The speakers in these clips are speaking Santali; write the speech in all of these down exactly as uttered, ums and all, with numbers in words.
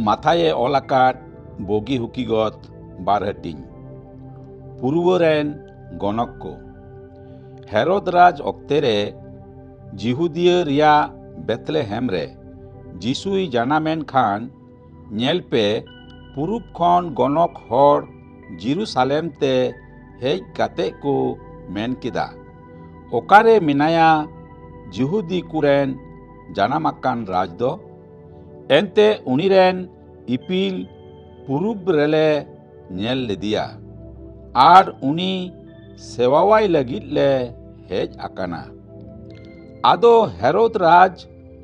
ᱢᱟᱛᱷᱟᱭᱮ ᱚᱞ ᱟᱠᱟᱫ ᱵᱚᱜᱤ ᱦᱩᱠᱤᱜᱚᱛ ᱵᱟᱨ ᱦᱟᱹᱴᱤᱧ᱾ ᱯᱩᱨᱣᱟᱹ ᱨᱮᱱ ᱜᱚᱱᱚᱠ ᱠᱚ᱾ ᱦᱮᱨᱚᱫ ᱨᱟᱡᱽ ᱚᱠᱛᱮ ᱨᱮ ᱡᱤᱦᱩᱫᱤᱭᱟᱹ ᱨᱮᱭᱟᱜ ᱵᱮᱛᱞᱮᱦᱮᱢ ᱨᱮ ᱡᱤᱥᱩᱭ ᱡᱟᱱᱟᱢᱮᱱ ᱠᱷᱟᱱ, ᱧᱮᱞ ᱯᱮ, ᱯᱩᱨᱩᱵ ᱠᱷᱚᱱ ᱜᱚᱱᱚᱠ ᱦᱚᱲ ᱡᱮᱨᱩᱥᱟᱞᱮᱢ ᱛᱮ ᱦᱮᱡ ᱠᱟᱛᱮ ᱠᱚ ᱢᱮᱱ ᱠᱮᱫᱟ, "ᱚᱠᱟᱨᱮ ᱢᱮᱱᱟᱭᱟ ᱡᱤᱦᱩᱫᱤ ᱠᱚᱨᱮᱱ ᱡᱟᱱᱟᱢ ᱟᱠᱟᱱ ᱨᱟᱡᱽ ᱫᱚ?" ᱮᱱᱛᱮ ᱩᱱᱤ ᱨᱮᱱ ᱤᱯᱤᱞ ᱯᱩᱨᱩᱵ ᱨᱮᱞᱮ ᱧᱮᱞ ᱞᱮᱫᱮᱭᱟ, ᱟᱨ ᱩᱱᱤ ᱥᱮᱣᱟᱣᱟᱭ ᱞᱟᱹᱜᱤᱫ ᱞᱮ ᱦᱮᱡ ᱟᱠᱟᱱᱟ᱾ ᱟᱫᱚ ᱦᱮᱨᱚᱫ ᱨᱟᱡᱽ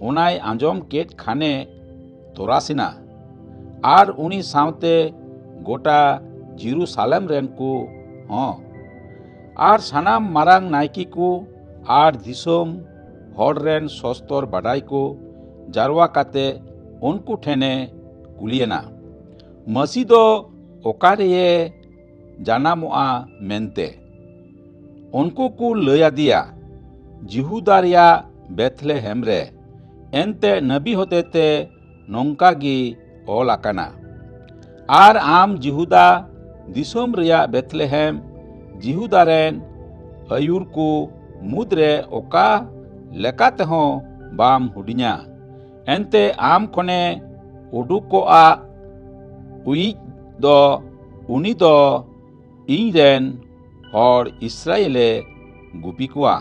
ᱚᱱᱟᱭ ᱟᱸᱡᱚᱢ ᱠᱮᱫ ᱠᱷᱟᱱᱮ ᱛᱚᱨᱟᱥᱮᱱᱟ, ᱟᱨ ᱩᱱᱤ ᱥᱟᱶᱛᱮ ᱜᱚᱴᱟ ᱡᱮᱨᱩᱥᱟᱞᱮᱢ ᱨᱮᱱ ᱠᱚ ᱦᱚᱸ, ᱟᱨ ᱥᱟᱱᱟᱢ ᱢᱟᱨᱟᱝ ᱱᱟᱭᱠᱮ ᱠᱚ ᱟᱨ ᱫᱤᱥᱚᱢ ᱦᱚᱲ ᱨᱮᱱ ᱥᱚᱥᱛᱚᱨ ᱵᱟᱰᱟᱭ ᱠᱚ ᱡᱟᱨᱣᱟ ᱠᱟᱛᱮ ᱩᱱᱠᱩ ᱴᱷᱮᱱᱮ ᱠᱩᱞᱤᱭᱮᱱᱟ, "ᱢᱟᱹᱥᱤ ᱫᱚ ᱚᱠᱟ ᱨᱮᱭᱮ ᱡᱟᱱᱟᱢᱚᱜᱼᱟ?" ᱢᱮᱱᱛᱮ᱾ ᱩᱱᱠᱩ ᱠᱚ ᱞᱟᱹᱭ ᱟᱫᱮᱭᱟ, "ᱡᱤᱦᱩᱫᱟ ᱨᱮᱭᱟᱜ ᱵᱮᱛᱞᱮᱦᱮᱢ ᱨᱮ, ᱮᱱᱛᱮ ᱱᱟᱵᱤ ᱦᱚᱛᱮᱛᱮ ᱱᱚᱝᱠᱟ ᱜᱮ ᱚᱞ ᱟᱠᱟᱱᱟ, 'ᱟᱨ ᱟᱢ ᱡᱤᱦᱩᱫᱟ ᱫᱤᱥᱚᱢ ᱨᱮᱭᱟᱜ ᱵᱮᱛᱞᱮᱦᱮᱢ, ᱡᱤᱦᱩᱫᱟ ᱨᱮᱱ ᱟᱹᱭᱩᱨ ᱠᱚ ᱢᱩᱫᱽᱨᱮ ᱚᱠᱟ ᱞᱮᱠᱟ ᱛᱮᱦᱚᱸ ᱵᱟᱢ ᱦᱩᱰᱤᱧᱟ᱾ ᱮᱱᱛᱮ ᱟᱢ ᱠᱷᱚᱱᱮ ᱩᱰᱩᱠᱚᱜᱼᱟ ᱩᱭᱤᱡ ᱫᱚ, ᱩᱱᱤ ᱫᱚ ᱤᱧ ᱨᱮᱱ ᱦᱚᱲ ᱤᱥᱨᱟᱭᱮᱞᱮ ᱜᱩᱯᱤ ᱠᱚᱣᱟ᱾'"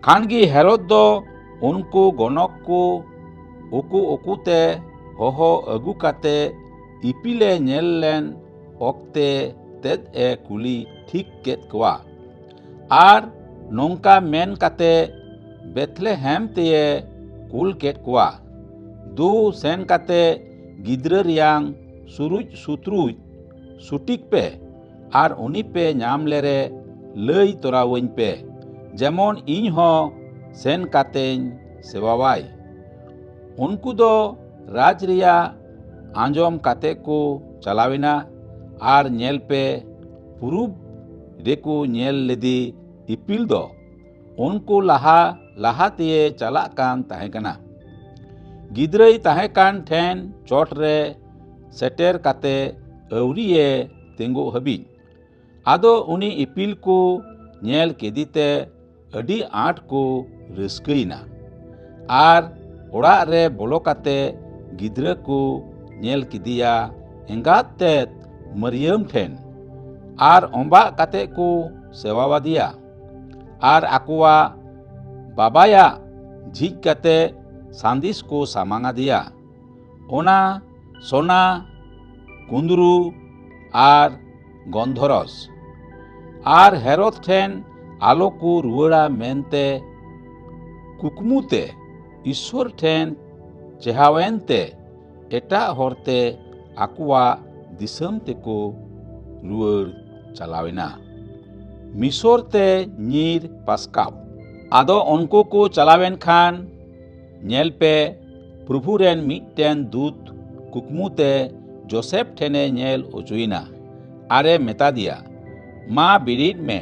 ᱠᱷᱟᱱ ᱜᱮ ᱦᱮᱨᱚᱫ ᱫᱚ ᱩᱱᱠᱩ ᱜᱚᱱᱚᱠ ᱠᱚ ᱩᱠᱩ ᱩᱠᱩᱛᱮ ᱦᱚᱦᱚ ᱟᱹᱜᱩ ᱠᱟᱛᱮ ᱤᱯᱤᱞᱮ ᱧᱮᱞ ᱞᱮᱱ ᱚᱠᱛᱮ ᱛᱮᱫ ᱮ ᱠᱩᱞᱤ ᱴᱷᱤᱠ ᱠᱮᱫ ᱠᱚᱣᱟ, ᱟᱨ ᱱᱚᱝᱠᱟ ᱢᱮᱱ ᱠᱟᱛᱮ ᱵᱮᱛᱞᱮᱦᱮᱢ ᱛᱮᱭᱮ ᱠᱩᱞ ᱠᱮᱫ ᱠᱚᱣᱟ, "ᱫᱩ ᱥᱮᱱ ᱠᱟᱛᱮ ᱜᱤᱫᱽᱨᱟᱹ ᱨᱮᱭᱟᱝ ᱥᱩᱨᱩᱡ ᱥᱩᱛᱨᱩᱡ ᱥᱩᱴᱤᱠ ᱯᱮ, ᱟᱨ ᱩᱱᱤ ᱯᱮ ᱧᱟᱢ ᱞᱮᱨᱮ ᱞᱟᱹᱭ ᱛᱚᱨᱟᱣᱟᱹᱧ ᱯᱮ, ᱡᱮᱢᱚᱱ ᱤᱧ ᱦᱚᱸ ᱥᱮᱱ ᱠᱟᱛᱮᱧ ᱥᱮᱣᱟᱣᱟᱭ᱾" ᱩᱱᱠᱩ ᱫᱚ ᱨᱟᱡᱽ ᱨᱮᱭᱟᱜ ᱟᱸᱡᱚᱢ ᱠᱟᱛᱮ ᱠᱚ ᱪᱟᱞᱟᱣᱮᱱᱟ, ᱟᱨ ᱧᱮᱞ ᱯᱮ, ᱯᱩᱨᱩᱵ ᱨᱮᱠᱚ ᱧᱮᱞ ᱞᱮᱫᱮ ᱤᱯᱤᱞ ᱫᱚ ᱩᱱᱠᱩ ᱞᱟᱦᱟ ᱞᱟᱦᱟ ᱛᱮᱭᱮ ᱪᱟᱞᱟᱜ ᱠᱟᱱ ᱛᱟᱦᱮᱸ ᱠᱟᱱᱟ᱾ ᱜᱤᱫᱽᱨᱟᱹᱭ ᱛᱟᱦᱮᱸ ᱠᱟᱱ ᱴᱷᱮᱱ ᱪᱚᱴ ᱨᱮ ᱥᱮᱴᱮᱨ ᱠᱟᱛᱮ ᱟᱹᱣᱨᱤᱭᱮ ᱛᱤᱸᱜᱩᱜ ᱦᱟᱹᱵᱤᱡ᱾ ᱟᱫᱚ ᱩᱱᱤ ᱤᱯᱤᱞ ᱠᱚ ᱧᱮᱞ ᱠᱮᱫᱮᱛᱮ ᱟᱹᱰᱤ ᱟᱸᱴ ᱠᱚ ᱨᱟᱹᱥᱠᱟᱹᱭᱮᱱᱟ᱾ ᱟᱨ ᱚᱲᱟᱜ ᱨᱮ ᱵᱚᱞᱚ ᱠᱟᱛᱮ ᱜᱤᱫᱽᱨᱟᱹ ᱠᱚ ᱧᱮᱞ ᱠᱮᱫᱮᱭᱟ ᱮᱸᱜᱟᱛ ᱛᱮᱫ ᱢᱟᱹᱨᱭᱟᱹᱢ ᱴᱷᱮᱱ, ᱟᱨ ᱚᱸᱵᱟᱜ ᱠᱟᱛᱮ ᱠᱚ ᱥᱮᱣᱟᱣᱟᱫᱮᱭᱟ᱾ ᱟᱨ ᱟᱠᱚᱣᱟᱜ ᱵᱟᱵᱟᱭᱟᱜ ᱡᱷᱤᱡ ᱠᱟᱛᱮ ᱥᱟᱸᱫᱮᱥ ᱠᱚ ᱥᱟᱢᱟᱝ ᱟᱫᱮᱭᱟ, ᱚᱱᱟ ᱥᱚᱱᱟ, ᱠᱩᱸᱫᱽᱨᱩ ᱟᱨ ᱜᱚᱱᱫᱷᱚᱨᱚᱥ᱾ ᱟᱨ ᱦᱮᱨᱚᱫ ᱴᱷᱮᱱ ᱟᱞᱚ ᱠᱚ ᱨᱩᱣᱟᱹᱲᱟ ᱢᱮᱱᱛᱮ ᱠᱩᱠᱢᱩ ᱛᱮ ᱤᱥᱥᱚᱨ ᱴᱷᱮᱱ ᱪᱮᱦᱟᱣᱮᱱ ᱛᱮ ᱮᱴᱟᱜ ᱦᱚᱨᱛᱮ ᱟᱠᱚᱣᱟᱜ ᱫᱤᱥᱚᱢ ᱛᱮᱠᱚ ᱨᱩᱣᱟᱹᱲ ᱪᱟᱞᱟᱣᱮᱱᱟ᱾ ᱢᱤᱥᱚᱨ ᱛᱮ ᱧᱤᱨ ᱯᱟᱥᱠᱟᱣ᱾ ᱟᱫᱚ ᱩᱱᱠᱩ ᱠᱚ ᱪᱟᱞᱟᱣᱮᱱ ᱠᱷᱟᱱ, ᱧᱮᱞ ᱯᱮ, ᱯᱨᱚᱵᱷᱩ ᱨᱮᱱ ᱢᱤᱫᱴᱮᱱ ᱫᱩᱛ ᱠᱩᱠᱢᱩ ᱛᱮ ᱡᱳᱥᱮᱯ ᱴᱷᱮᱱᱮ ᱧᱮᱞ ᱚᱪᱚᱭᱮᱱᱟ ᱟᱨᱮ ᱢᱮᱛᱟ ᱫᱮᱭᱟ, ᱢᱟ ᱵᱮᱨᱮᱫ ᱢᱮ,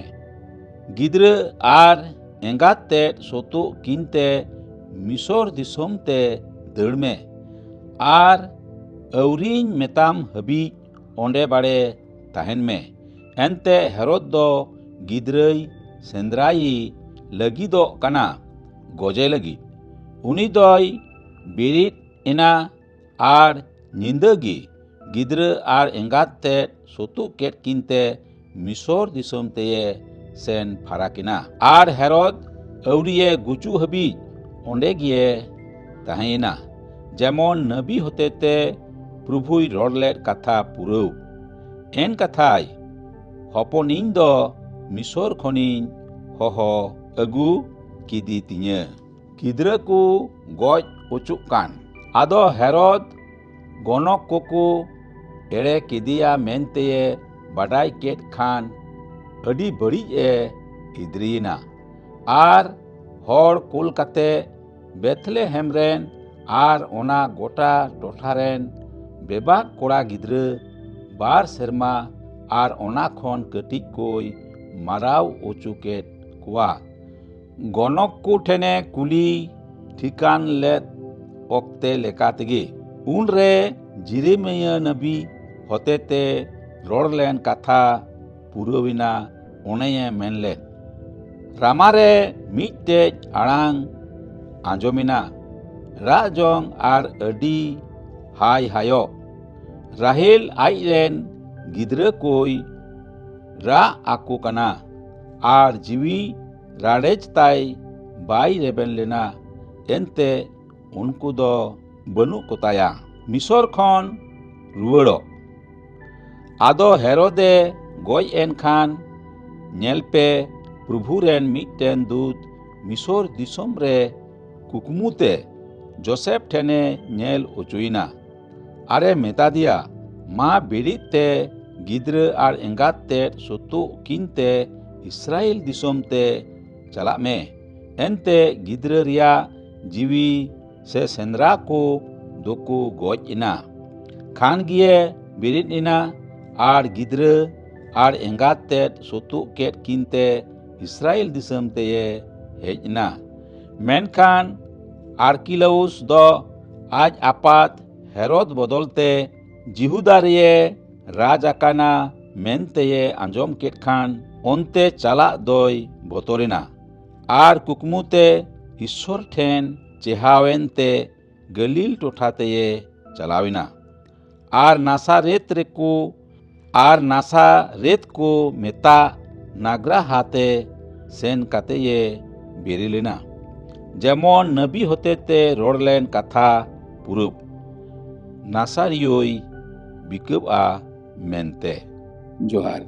ᱜᱤᱫᱽᱨᱟᱹ ᱟᱨ ᱮᱸᱜᱟᱛ ᱛᱮᱫ ᱥᱩᱛᱩᱜ ᱠᱤᱱᱛᱮ ᱢᱤᱥᱚᱨ ᱫᱤᱥᱚᱢ ᱛᱮ ᱫᱟᱹᱲ ᱢᱮ, ᱟᱨ ᱟᱹᱣᱨᱤᱧ ᱢᱮᱛᱟᱢ ᱦᱟᱹᱵᱤᱡ ᱚᱸᱰᱮ ᱵᱟᱲᱮ ᱛᱟᱦᱮᱱ ᱢᱮ᱾ ᱮᱱᱛᱮ ᱦᱮᱨᱚᱫ ᱫᱚ ᱜᱤᱫᱽᱨᱟᱹᱭ ᱥᱮᱸᱫᱽᱨᱟᱭᱮ ᱞᱟᱹᱜᱤᱫᱚᱜ ᱠᱟᱱᱟ ᱜᱚᱡᱮ ᱞᱟᱹᱜᱤᱫ᱾ ᱩᱱᱤ ᱫᱚᱭ ᱵᱮᱨᱮᱫ ᱮᱱᱟ ᱟᱨ ᱧᱤᱫᱟᱹ ᱜᱮ ᱜᱤᱫᱽᱨᱟᱹ ᱟᱨ ᱮᱸᱜᱟᱛ ᱛᱮᱫ ᱥᱩᱛᱩᱜ ᱠᱮᱫ ᱠᱤᱱᱛᱮ ᱢᱤᱥᱚᱨ ᱫᱤᱥᱚᱢ ᱛᱮᱭᱮ ᱥᱮᱱ ᱯᱷᱟᱨᱟᱠ ᱮᱱᱟ᱾ ᱟᱨ ᱦᱮᱨᱚᱫ ᱟᱹᱣᱨᱤᱭᱮ ᱜᱩᱡᱩᱜ ᱦᱟᱹᱵᱤᱡ ᱚᱸᱰᱮ ᱜᱮᱭᱮ ᱛᱟᱦᱮᱸᱭᱮᱱᱟ, ᱡᱮᱢᱚᱱ ᱱᱟᱹᱵᱤ ᱦᱚᱛᱮᱛᱮ ᱯᱨᱚᱵᱷᱩᱭ ᱨᱚᱲ ᱞᱮᱫ ᱠᱟᱛᱷᱟ ᱯᱩᱨᱟᱹᱣ᱾ ᱮᱱ ᱠᱟᱛᱷᱟᱭ, ᱦᱚᱯᱚᱱᱤᱧ ᱫᱚ ᱢᱤᱥᱚᱨ ᱠᱷᱚᱱᱤᱧ ᱦᱚᱦᱚ ᱟᱹᱜᱩ ᱠᱮᱫᱮ ᱛᱤᱧᱟᱹ᱾ ᱜᱤᱫᱽᱨᱟᱹ ᱠᱚ ᱜᱚᱡ ᱚᱪᱚᱜ ᱠᱟᱱ᱾ ᱟᱫᱚ ᱦᱮᱨᱚᱫ ᱜᱚᱱᱚᱠ ᱠᱚᱠᱚ ᱮᱲᱮ ᱠᱮᱫᱮᱭᱟ ᱢᱮᱱᱛᱮᱭᱮ ᱵᱟᱰᱟᱭ ᱠᱮᱫ ᱠᱷᱟᱱ ᱟᱹᱰᱤ ᱵᱟᱹᱲᱤᱡ ᱮ ᱤᱫᱽᱨᱤᱭᱮᱱᱟ᱾ ᱟᱨ ᱦᱚᱲ ᱠᱩᱞ ᱠᱟᱛᱮ ᱵᱮᱛᱷᱞᱮᱦᱮᱢ ᱨᱮᱱ ᱟᱨ ᱚᱱᱟ ᱜᱚᱴᱟ ᱴᱚᱴᱷᱟ ᱨᱮᱱ ᱵᱮᱵᱟᱠ ᱠᱚᱲᱟ ᱜᱤᱫᱽᱨᱟᱹ ᱵᱟᱨ ᱥᱮᱨᱢᱟ ᱟᱨ ᱚᱱᱟ ᱠᱷᱚᱱ ᱠᱟᱹᱴᱤᱡ ᱠᱚᱭ ᱢᱟᱨᱟᱣ ᱚᱪᱚ ᱠᱮᱫ ᱠᱚᱣᱟ᱾ ᱜᱚᱱᱚᱠ ᱠᱚ ᱴᱷᱮᱱᱮ ᱠᱩᱞᱤ ᱴᱷᱤᱠᱟᱱ ᱞᱮᱫ ᱚᱠᱛᱮ ᱞᱮᱠᱟ ᱛᱮᱜᱮ᱾ ᱩᱱᱨᱮ ᱡᱤᱨᱤᱢᱤᱭᱟᱹ ᱱᱟᱵᱤ ᱦᱚᱛᱮᱛᱮ ᱨᱚᱲ ᱞᱮᱱ ᱠᱟᱛᱷᱟ ᱯᱩᱨᱟᱹᱣᱮᱱᱟ, ᱚᱱᱮᱭᱮ ᱢᱮᱱ ᱞᱮᱫ, "ᱨᱟᱢᱟ ᱨᱮ ᱢᱤᱫᱴᱮᱡ ᱟᱲᱟᱝ ᱟᱸᱡᱚᱢᱮᱱᱟ, ᱨᱟᱜ ᱡᱚᱝ ᱟᱨ ᱟᱹᱰᱤ ᱦᱟᱭ ᱦᱟᱭᱚᱜ᱾ ᱨᱟᱦᱮᱞ ᱟᱡ ᱨᱮᱱ ᱜᱤᱫᱽᱨᱟᱹ ᱠᱚᱭ ᱨᱟᱜ ᱟᱠᱚ ᱠᱟᱱᱟ, ᱟᱨ ᱡᱤᱣᱤ ᱨᱟᱲᱮᱡ ᱛᱟᱭ ᱵᱟᱭ ᱨᱮᱵᱮᱱ ᱞᱮᱱᱟ, ᱮᱱᱛᱮ ᱩᱱᱠᱩ ᱫᱚ ᱵᱟᱹᱱᱩᱜ ᱠᱚᱛᱟᱭᱟ᱾" ᱢᱤᱥᱚᱨ ᱠᱷᱚᱱ ᱨᱩᱣᱟᱹᱲᱚᱜ᱾ ᱟᱫᱚ ᱦᱮᱨᱚᱫᱮ ᱜᱚᱡ ᱮᱱ ᱠᱷᱟᱱ, ᱧᱮᱞ ᱯᱮ, ᱯᱨᱚᱵᱷᱩ ᱨᱮᱱ ᱢᱤᱫᱴᱮᱱ ᱫᱩᱛ ᱢᱤᱥᱚᱨ ᱫᱤᱥᱚᱢ ᱨᱮ ᱠᱩᱠᱢᱩ ᱛᱮ ᱡᱳᱥᱮᱯ ᱴᱷᱮᱱᱮ ᱧᱮᱞ ᱚᱪᱚᱭᱮᱱᱟ᱾ ᱟᱨᱮ ᱢᱮᱛᱟ ᱫᱮᱭᱟ, "ᱢᱟ ᱵᱤᱲᱤᱫ ᱛᱮ ᱜᱤᱫᱽᱨᱟᱹ ᱟᱨ ᱮᱸᱜᱟᱛ ᱛᱮᱫ ᱥᱩᱛᱩᱜ ᱠᱤᱱ ᱛᱮ ᱤᱥᱨᱟᱭᱮᱞ ᱫᱤᱥᱚᱢ ᱛᱮ ᱪᱟᱞᱟᱜ ᱢᱮ, ᱮᱱᱛᱮ ᱜᱤᱫᱽᱨᱟᱹ ᱨᱮᱭᱟᱜ ᱡᱤᱣᱤ ᱥᱮ ᱥᱮᱸᱫᱽᱨᱟ ᱠᱚ ᱫᱚᱠᱚ ᱜᱚᱡ ᱮᱱᱟ᱾" ᱠᱷᱟᱱ ᱜᱮᱭᱮ ᱵᱤᱨᱤᱫ ᱮᱱᱟ ᱟᱨ ᱜᱤᱫᱽᱨᱟᱹ ᱟᱨ ᱮᱸᱜᱟᱛ ᱛᱮᱫ ᱥᱩᱛᱩᱜ ᱠᱮᱫ ᱠᱤᱱ ᱛᱮ ᱤᱥᱨᱟᱭᱮᱞ ᱫᱤᱥᱚᱢ ᱛᱮᱭᱮ ᱦᱮᱡ ᱮᱱᱟ᱾ ᱢᱮᱱᱠᱷᱟᱱ ᱟᱨᱠᱤᱞᱟᱩᱥ ᱫᱚ ᱟᱡ ᱟᱯᱟᱛ ᱦᱮᱨᱚᱫ ᱵᱚᱫᱚᱞ ᱛᱮ ᱡᱤᱦᱩᱫᱟ ᱨᱮᱭᱮ ᱨᱟᱡᱽ ᱟᱠᱟᱱᱟ ᱢᱮᱱᱛᱮᱭᱮ ᱟᱸᱡᱚᱢ ᱠᱮᱫ ᱠᱷᱟᱱ, ᱚᱱᱛᱮ ᱪᱟᱞᱟᱜ ᱫᱚᱭ ᱵᱚᱛᱚᱨᱮᱱᱟ᱾ ᱟᱨ ᱠᱩᱠᱢᱩ ᱛᱮ ᱤᱥᱥᱚᱨ ᱴᱷᱮᱱ ᱪᱮᱦᱟᱣᱮᱱ ᱛᱮ ᱜᱟᱹᱞᱤᱞ ᱴᱚᱴᱷᱟ ᱛᱮᱭᱮ ᱪᱟᱞᱟᱣᱮᱱᱟ᱾ ᱟᱨ ᱱᱟᱥᱟᱨᱮᱛ ᱨᱮᱠᱚ, ᱟᱨ ᱱᱟᱥᱟᱨᱮᱛ ᱠᱚ ᱢᱮᱛᱟᱜ ᱱᱟᱜᱽᱨᱟᱦᱟ ᱛᱮ ᱥᱮᱱ ᱠᱟᱛᱮᱭᱮ ᱵᱮᱨᱮᱞᱮᱱᱟ, ᱡᱮᱢᱚᱱ ᱱᱟᱵᱤ ᱦᱚᱛᱮᱛᱮ ᱨᱚᱲ ᱞᱮᱱ ᱠᱟᱛᱷᱟ ᱯᱩᱨᱟᱹᱣ, "ᱱᱟᱥᱟᱨᱤᱭᱚᱭ ᱵᱤᱠᱟᱹᱵᱼᱟ" ᱢᱮᱱᱛᱮ᱾ ᱡᱚᱦᱟᱨ᱾